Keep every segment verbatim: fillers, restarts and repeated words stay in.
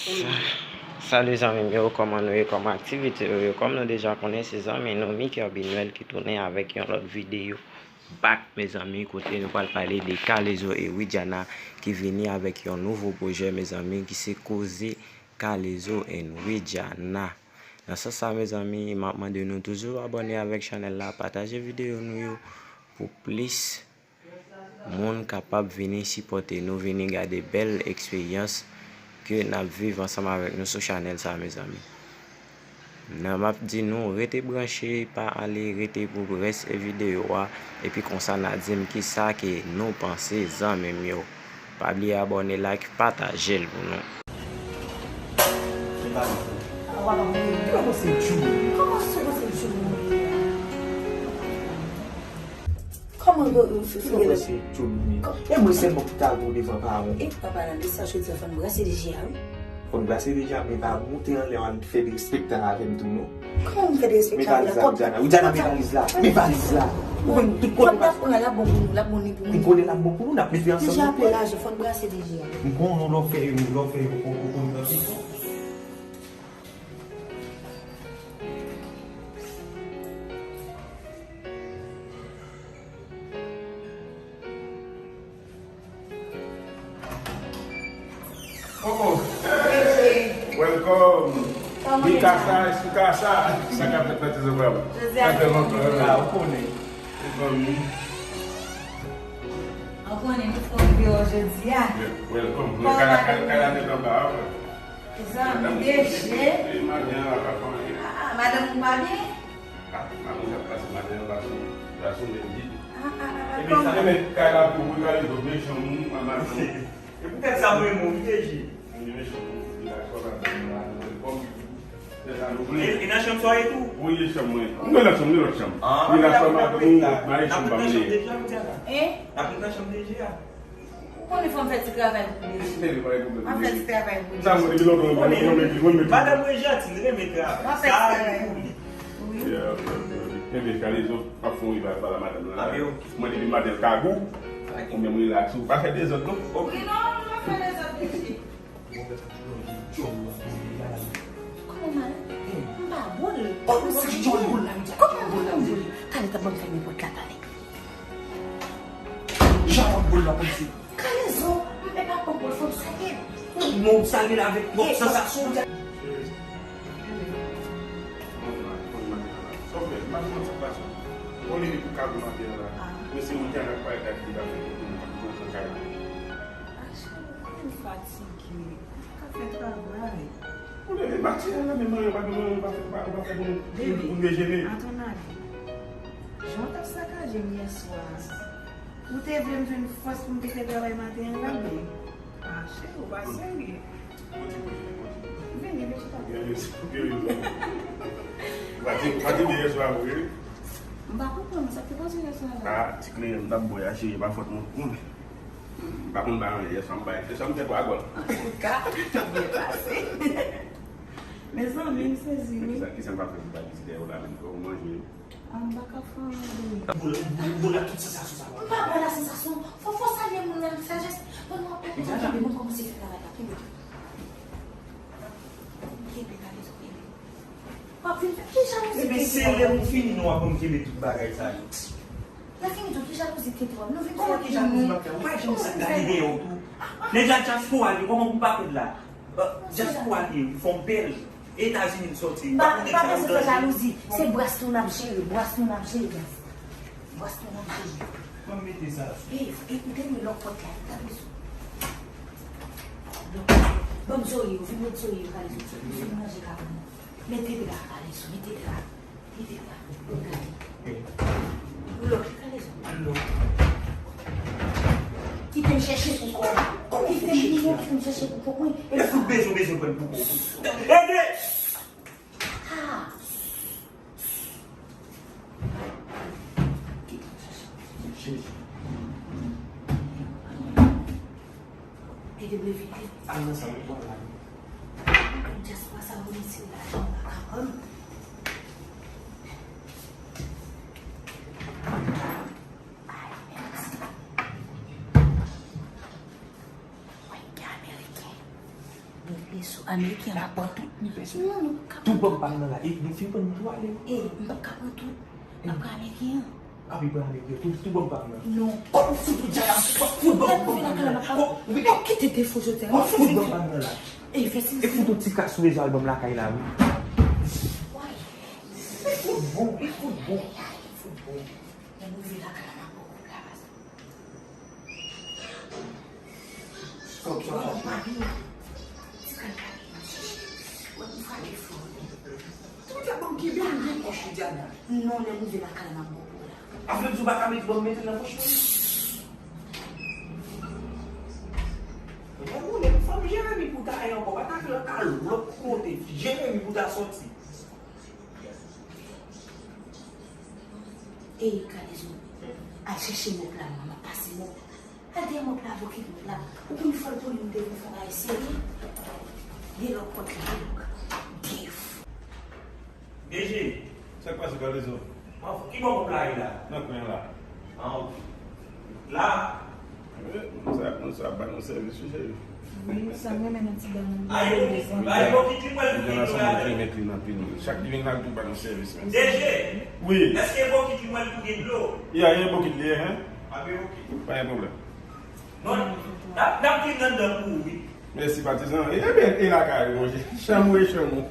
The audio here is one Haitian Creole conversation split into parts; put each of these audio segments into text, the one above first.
Sa- Salut zanmi m yo, kòman nou ye, kòman aktivite yo ye? Kòm nou deja konnen, se zanmi nou Miker Binuel ki tounen avèk yon lòt videyo back, mezanmi, kote nou pral pale de Kalezo e Widiana ki vini avèk yon nouvo pwojè, mezanmi, ki se Koze Kalezo and Widiana. Nan sans sa, mezanmi, m ap mande nou toujou abòne avèk chanèl la, pataje videyo nou yo pou plis moun kapab vini sipòte nou, vini gade bèl eksperyans ke n ap viv ansanm avèk nou sou chanèl sa, mezanmi. Nan m ap di nou, rete branche, pa ale, rete pou rès videyo a, epi konsa n a di m kisa ke nou panse, zanmi m yo. Pa bliye abòne, like, pataje l pou nou. Kòman se Djouni? Kòman yo, yo fè fè la? Kòman se Djouni? E mwen sèlman pou ta gwo devan paran. E papa nan mesaj yo di fò n brase de je a, wi. Fò n brase de je a, men pa moute anlè an fè derespektan avè m tou, non. Kòman m fè derespektan avè la? Men valiz la, Widiana. Widiana, men valiz la. Men valiz la. Ou konn tout kote. Fò n ta pran l ap bon pou nou, l ap bon ni pou mwen. M konnen l ap bon pou nou, n ap mete ansanm. Deja pou lajan, fò n brase de je a. M konnen w lè w fè yo, lè w fè yo, ou konn kanpe. Oh, oh. Hey! Welcome. Kòman Mikasa, Mikasa. Sa k ap fèt, Matizou, bro? Jodi a, sa fè lontan, wi. Ah, ou konnen. Ou konnen. Ou konnen, nou fè yon videyo jodi a. Welcome. Kòman kay la, kay la, kay la te anba, wi. Zanmi deje. E madanm an pa fè anyen. Ah, ah, madanm ou pa byen? Ah, madanm ap pase, madanm an pa sou, pa sou menm lit. Ah, ah, ah, ah, kòman? Ebyen, sa, ebyen, kay la pou mwen, kay la pou mechan moun, an madanm. E poutèt sa, mwen, mwen, wi, deje. Mwen, mechan moun, li la, kòman, mwen, mwen, kòm, se sa nou vle. E, e nan chanm sa w ye tou? Wi, e chanm mwen. Mwen nan chanm, mwen lòt chanm. Ah, li la, kòman, mwen, mwen, chanm pa mwen. N ap nan chanm deje a, Widiana? Hein? N ap nan chanm deje a. Ou konnen fò m fè ti travay pou Deji. M ap fè ti travay pou Deji. Sa mwen depi lontan mwen mwen mwen mwen mwen. Madanm mwen janti, li renmen travay. M ap fè ti travay pou li. Wi. Yeah, ok, ok, ok. Enben, Kalezo ap fè yon rival pale a madanm nan la. Mwen depi maten l kagou. Ou menm relax, ou pa fè dezòd non. Ok. Wi, non, nou pa fè dezòd, Deji. Kòman mal? M pa boul. Kòman se jòl boul la, m di a jòl boul la, m di. Talè, ta ban m fèmen pòt la, talè. Jan w ap boul la kòmsi. Kalezo, m pa pran boul, fò m salye l. Non, w salye l avèk twòp sansasyon. Ou konnen depi w kagou maten an la. Mwen se moun ki al ak pale ak li, pa fè kote mwen, mwen pran kay la. Acha, ou konnen m fatige. M pa ka fè travay. Ou leve maten an la, men mwen pa, mwen pa fè, pa, pa fè pou nou, pou nou dejene. Baby, à ton avis, jan w t ap sakaje m yè swa, ou te vle m jwenn fòs pou m te fè travay maten an la, men. Ah, cheri, ou pa serye. Vini, vini, chita. Ou pa di, ou pa di byen yè swa, wi. M pa konprann, sa k te pase yè swa la? Ah, ti kliyan m t ap bwè a, cheri, pa fòt mwen, ou konnen. M pa konn bay anyen, yè swa m bay, yè swa m te twa gòl. Antouka, ou byen pase. Mezanmi, m sezi, wi. Kisa, kisa m pa fè pou bay pitit yo la menm, fò ou manje. Ah, m pa ka fè anyen, baby. Boul, boul, boul la, tout sansasyon sa. M pa bay la sansasyon. Fò, fò w salye moun nan, sa jès. Bon, non, non, non, non, mwen kòmanse fè travay la. Kenbe. Kenbe, Kalezo, kenbe. W ap vin fè ki jalouzi. Ebyen, se lè nou fini, nou ap ban m kenbe tout bagay sa yo. Lè fini tou, ki jalouzi ki te wè? Nou vin fè. Kòman ki jalouzi m ap fè? Ou pa janm sa gade dèyè w tou. Nèg la dyaspora li, kòman pou m pa pèd la? Dyaspora li, fòm bèl. Etazini m sòti. M pa, m pa bezwen fè jalouzi. Se bras nou n ap jere, bras nou n ap jere, guys. Bras nou n ap jere. Ban m mete sa. E, e, ou te mete lòk pòt la, ou ta bezwen. Ban m zoye yo, vin met zoye yo, Kalezo. Vin ranje kabann nan. Mete dra, Kalezo, mete dra. Mete dra. Gade. Lòk li, Kalezo. Kite m chèche pou kò m. Kite m, kite m chèche pou kò mwen. E fout bezwen, bezwen pran pou kò. Ede! Ah! Ede m leve tèt. Al nan sa, m pran la. Dyaspora sa, yo mete lajan, pa ka pran. Ay, mèsi. Mwen ki ameriken. Li sou Ameriken an ap pran tout. Non, nou pa ka pran tout. Tou banm pa m nan la. E, nou fin pran nou tou ale. E, m pa ka pran tout. M ap pran Ameriken an. Api pran Ameriken. Tou, tou banm pa m nan. Non. Kòm ou fout ou djay la, ou fout banm pa m nan la. Kòm ou kite defo jodi a. Ou fout banm pa m nan la. E, fè si. E fout ou ti ka sou rezo albòm lakay la, wi. Why? E fout bon, e fout bon. E fout bon. Lè m rive lakay la, m ap pran kòb la, baz. Kòb sa. Ti kal pa gen nan chèche. Wè, m frape fò. Tout la banm kenbe m byen pwòch wi, Diana. Non, lè m rive lakay la, m ap bon pou la. Afè di w pa ka mete, ban m mete l nan pòch mwen. Mwen moulen, fanm Jeremi pou ta ye ankò, pa ta fè l ta lòt kote. Jeremi pou ta sòti. Ey, gade zo. Al chèche mòp la, mwen, m ap pase mòp. Al dèyè mòp la, bokit mòp la. Ou konn fò l pou li, m te vin fè bagay serye. Gen lòt kote, def. D G, sa k pase, Kalezo? Ki bò mòp la ye la? Nan kwen la. Ah, ok. La? Wi, moun sa, moun sa ap ba nou sèvis, wi, cheri. Wi, sa m renmen nan ti dam nan. Ayo, ayo, bokit li mwen. Li gen ansanm, li met li nan pil. Chak li vin la, li tou ba nou sèvis, men. D G, wi. Èske bokit li mwen tou gen dlo? Ya, gen bokit li, hein? Ah, ben, ok. Pa gen pwoblèm. Non, n ap, n ap vin anndan pou ou, wi. Mèsi, patizan. E, e byen, e lakay ou, monchè. Chanm ou e chanm ou.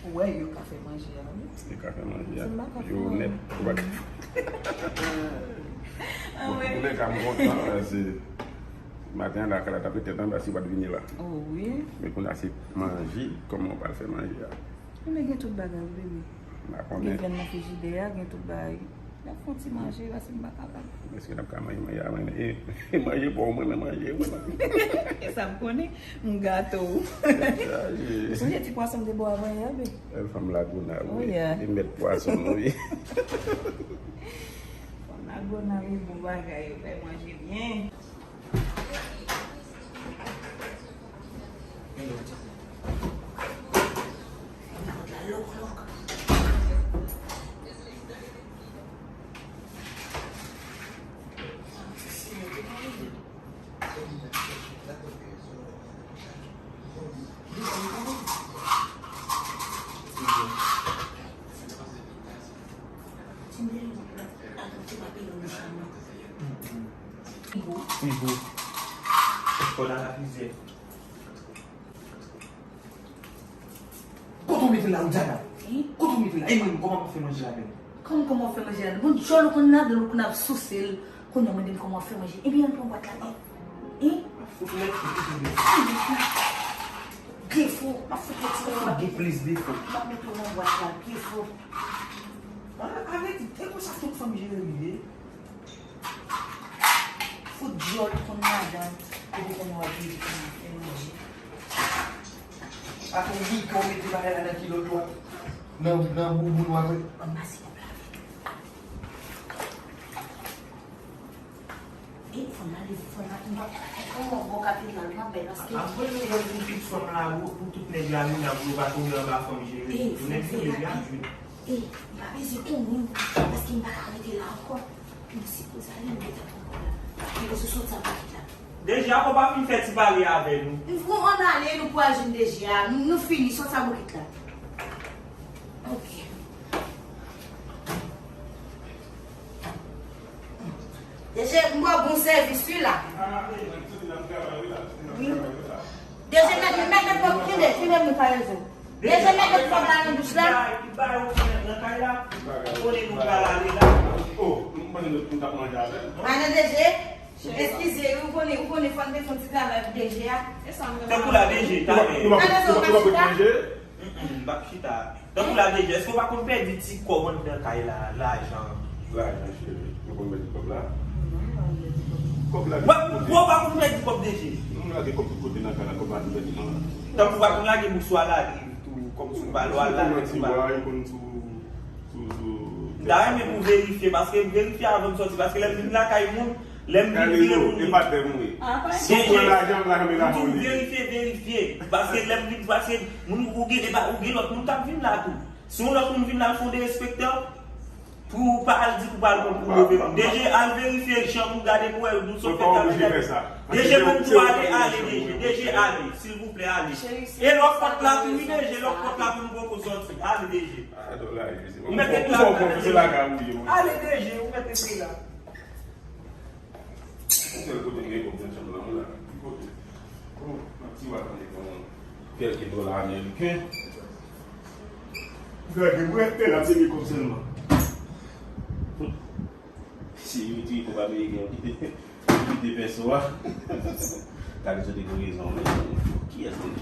Ou wè, yo ka fè manje a, wi. Yo ka fè manje a. Yo onèt. Ou pa ka. Bon, antoulèka, m kontan, paske maten an, la, kala t ap ret tèt anba si w pa t vini la. Oh, wi. Men kounye a, se manje, kòman w pral fè manje a? Men gen tout bagay, wi, bebe. M pa konnen. Gen vyann nan frijidè a, gen tout bagay. N ap fè yon ti manje, paske m pa kapab. Èske n ap ka manje manje a, mwen, e, e manje pa w, mwen, men manje, mwen. E sa m konnen, m gato w. Ou sonje ti pwason m te ba w avan yè, bebe? E fanm Lagona, wi. Oh, yeah. E mèt pwason, wi. Fanm Lagona, wi, bon bagay, yo fè manje byen. Frigo. Frigo. Kòd a la frizè. Kote w mete l la, Diana? Hein? Kote w mete l la? E mwen, kòman m ap fè manje ladan? Kòman, kòman w fè manje ladan? Bon, djòl ou konn ladan, ou konn ap souse l. Kounye a w mande m kòman w ap fè manje. Ebyen, ann pran bwat la, men. Hein? M ap fout ou nèt, fout ou nèt. Defo, m ap fout ou ti defo. Fout gen plis defo. M ap mete w nan bwat la, defo. Ah, avè di, e konsa tout fanm Jeremi ye. Fout djòl konn madanm, epi kounye a w ap vin di kounye a fè manje. Ak yon bikon mete bagay la nan kilòt ou a, nan, nan bouboun ou a. Ann pase kòb la. E fanm la leve, fanm la, m pa, kòman w bò kapitla l pa bèl, paske. Apre nou wè pou tout fanm la, pou tout nèg la, nou la pou yo pa tonbe anba fanm Jeremi. Tou nèg Jeremi ap jwe. E, m pa bezwen konnen, paske m pa ka rete la ankò. M sipoze ale, m gentan pran kòb la. M bezwen soti a bokit la. D G a, kòman w pa fin fè ti pale avè nou? M pou ann ale, nou pral jwenn D G a. Nou, nou fini, soti a bokit la. Ok. D G, m ba w bon sèvis, wi, la. Wi. D G, mèt, mèt, mèt, kenbe, kenbe mwen pa rezo. D G, mèt kòb la nan douch la. Ki bagay ou fè nan kay la? Konnen nou pral ale la. Oh, nou panse nou t ap manje avè l. Madan D G, eskize, ou konnen, ou konnen fò n te fè yon ti travay pou D G a. Tankou la, D G, talè. Nou pa, nou pa, nou pa, nou pa manje? Mm, mm, m p ap chita. Tankou la, D G, èske w pa konn pèdi ti kòb anndan kay la, lajan? Lajan, cheri. Mwen konn pèdi kòb la. Kòb la. Wè, wè, w pa konn pèdi kòb, D G. Nou lage kòb tout kote nan kay la, kòb la tou pèdi nan la. Tankou w pa konn lage bouswa lage tou, kòm sou bal, w al lage sou bal. Ti bwa, li konn sou, sou, sou. M ta renmen pou verifye, paske m verifye avan m sòti, paske lè m vin lakay moun, lè m vin vire pou moun. Gade yo, e pa tè m wi. Si w pran lajan m, lajan m e lajan w li ye. M toujou verifye, verifye. Paske lè m vin, paske moun ou gen, e pa, ou gen lòt moun k ap vin la tou. Si yon lòt moun vin la, l fè w derespekte w. Pou ou pa al di pou pral pran pou move moun. DG, al verifye chanm ou, gade pou wè nou sot fè travay. DG, menm tou ale, ale, DG. DG, ale, silvouplè, ale. E lòt pòt la tou, wi, DG, lòt pòt la tou, nou poko sòti. Ale, DG. Ou mèt rete la. Ale, DG, ou mèt rete la. Yon sèl kote m gen kòb nan chanm lan, wi la. Ki kote? Bon, nan ti wa tande kòman. Kèlke dola ameriken. Gade, mwen te la, se gen kòb sèlman. Se yo ki kòb ameriken, yo kite, yo kite pèso a. Gade, se te gen rezon, men kiyès ki di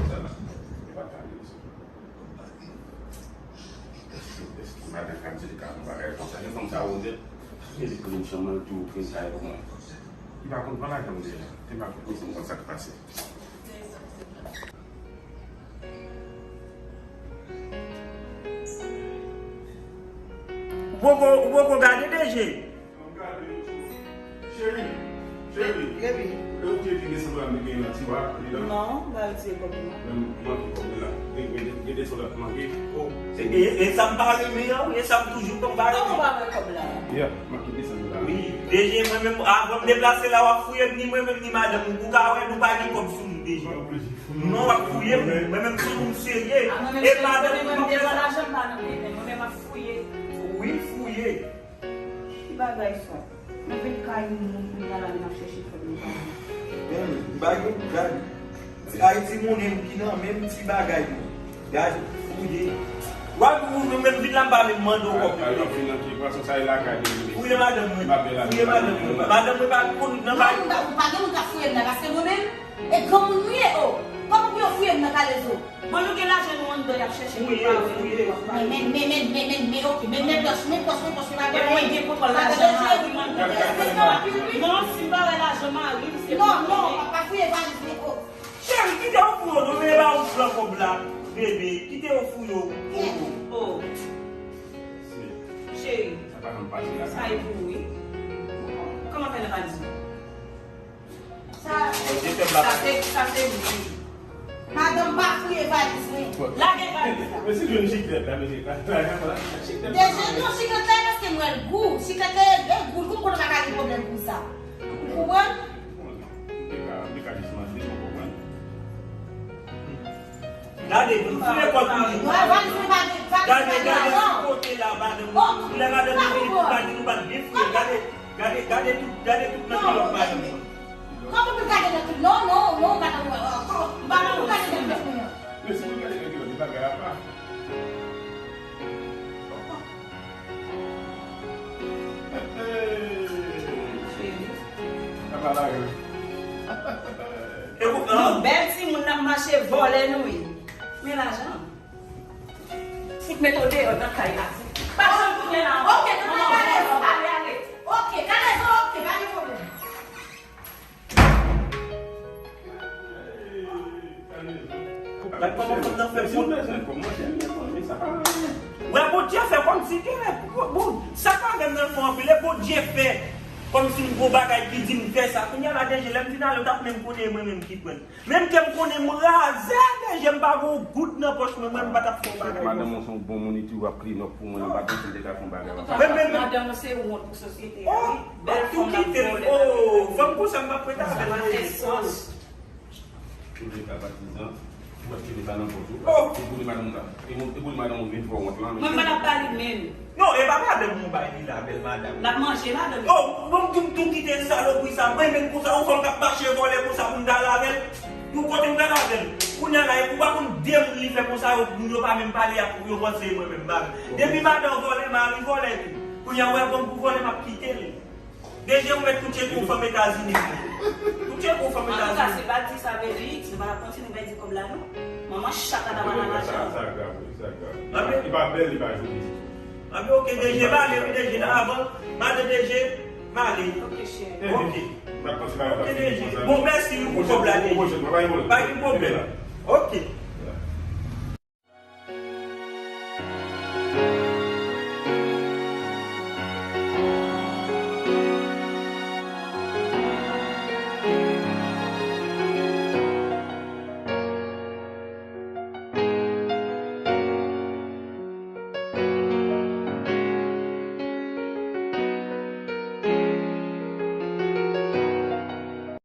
sa la? Se pa ta rezon. Èske, èske madan Kadjili ka fè yon bagay konsa? Gen fanm sa wotè. Li di pou chanm nan tou pran kay pou mwen. Li pa konn pran lajan m deja. Li pa konn konn sa k pase. Ou poko, ou poko gade DG? Cheri, cheri, e ou ki retire sanblan m te genyen nan tiwa, li la? Non, m pa retire kòb ou non. Men m manke kòb li la. Gen, gen, gen de sanblan m manke. Oh, e, e, e sa m pa renmen an, wi, e sa m toujou konn pa renmen. Kòman w pa wè kòb la? Yeah, manke desann li la. Wi, DG, mwen menm, avan m deplase la, w ap fouye m, ni mwen menm, ni madanm ou. Ou ka wè, nou pa gen kòb sou nou, DG. Non, w ap fouye m, mwen menm, se moun serye. E madanm ou, mwen menm, devan lajan m pa nan peyi, men mwen menm ap fouye. Wi, fouye. Ki bagay sa? Mwen vin kay yon moun kounye a la, vin ap chèche kòb mwen pa gen. Men, li pa gen pou gade. Se Ayiti monnen ki nan menm ti bagay mwen. Gade, fouye. W ap ou menm vin la, m pa menm mande w kòb. Ay, ay, w ap vin nan ki pwason sa e lakay li. Fouye madanm mwen. Fouye madanm mwen. Madanm mwen pa konn nan kay. Non, pa gen moun k ap fouye m la, paske mwen menm, e granmoun m ye, o. Kòman pou yo fouye m nan kalezo? Bon, nou gen lajan nou anndan, y ap chèche nou pa wè nou. Men, men, men, men, men, men, men, ok, men, men pòch, men pòch, men pòch, men pòch. Mwen gen pou pran lajan mari m anndan. Non, si m pa wè lajan mari m, se non, non, pa, pa fouye valiz mwen, o. Cheri, kite yo fouye w non, men e pa ou k pran kòb la, bebe, kite yo fouye w. O. Cheri, sa e pou ou, wi. Kòman fè nan valiz ou? Sa, sa se, sa se vre. Madanm pa fouye valiz mwen. Lage valiz la. Men si jwenn chik tèt la, mesye, la, la, la, chik tèt la. Deja non, chik tèt la, paske m wè l gou. Chik tèt la, e gou, l gou, m konnen pa ka gen pwoblèm pou sa. Ou konprann? M te ka, m te ka jis mande, ou konprann? Gade, nou fouye kò toujou. Gade, gade, sou kote la, madanm. Lè madanm nou vini, nou pa di nou pa t byen fouye. Gade, gade, gade tout, gade tout nan kilòt madanm. Kòman pou gade nan kilòt? Non, non, non, madanm, kòman pou gade nan kilòt? Men si nou gade nan kilòt, li pa gade apa. Cheri. Apa la, yo. E pou, yon bèl timoun n ap mache vòlè nou ye. Men lajan. Fout met ou deyò nan kay la. Pa janm tounen la ankò. Ok, tounen kalezo. Ale, ale. Ok, kalezo, ok, pa gen pwoblèm. Gad kòman fanm nan fè kont. Wè, Bondye fè kòmsi gen, bon, sa pa menm nan fè anpil, e Bondye fè kòmsi m gon bagay ki di m fè sa. Kounye a la, deje, lè m fin ale, ou t ap menm konnen e mwen menm ki pran l. Menm ke m konnen m razè, deje, m pa gen yon goud nan pòch mwen, mwen, m pa t ap fè yon bagay konsa. Madanm ou se yon bon moun, li toujou ap clean up pou mwen, m pa t panse m te ka fè yon bagay konsa. Mwen menm. Madanm ou se wont pou sosyete a, wi. Bèl fanm n ap vòlè. Oh, fanm konsa m p ap rete avè l. Sa pa fè sans. Ou vle ka patizan, ou mèt kite sa nan pòch ou. Oh! E pou li madanm ou ta. E pou li madanm ou vin fè w wont lan. Mwen pa t ap ba li menm. Non, e pa madanm ou bay li la, bèl madanm. L ap manje madanm. Oh, bon, tou, tou kite salopri sa. Mwen menm konsa, yon fanm k ap mache vòlè konsa pou m t al avè l. Pou kote m t al avè l. Kounye a la, e pou pa konn de moun li fè konsa, yo, moun yo pa menm pale, y ap, yo panse e mwen menm m pa. Depi madanm vòlè, mari vòlè tou. Kounye a, ou wè fanm pou vòlè, m ap kite l. Deje ou mèt koute kou fanm Etazini. Koute kou fanm Etazini. Antouka, se pa di sa, baby, se pa la kontinye bay di kòb la, non. Manman chat la ta pa nan lajan. Sa grav, wi, sa grav. Li pa bèl, li pa joli ditou. Anben, ok, deje, m ale, wi, deje, nan avan, madan deje, m ale. Ok, cheri. Ok. Ok, deje. Bon, mèsi, wi, pou kòb la, deje. Pa gen pwoblèm.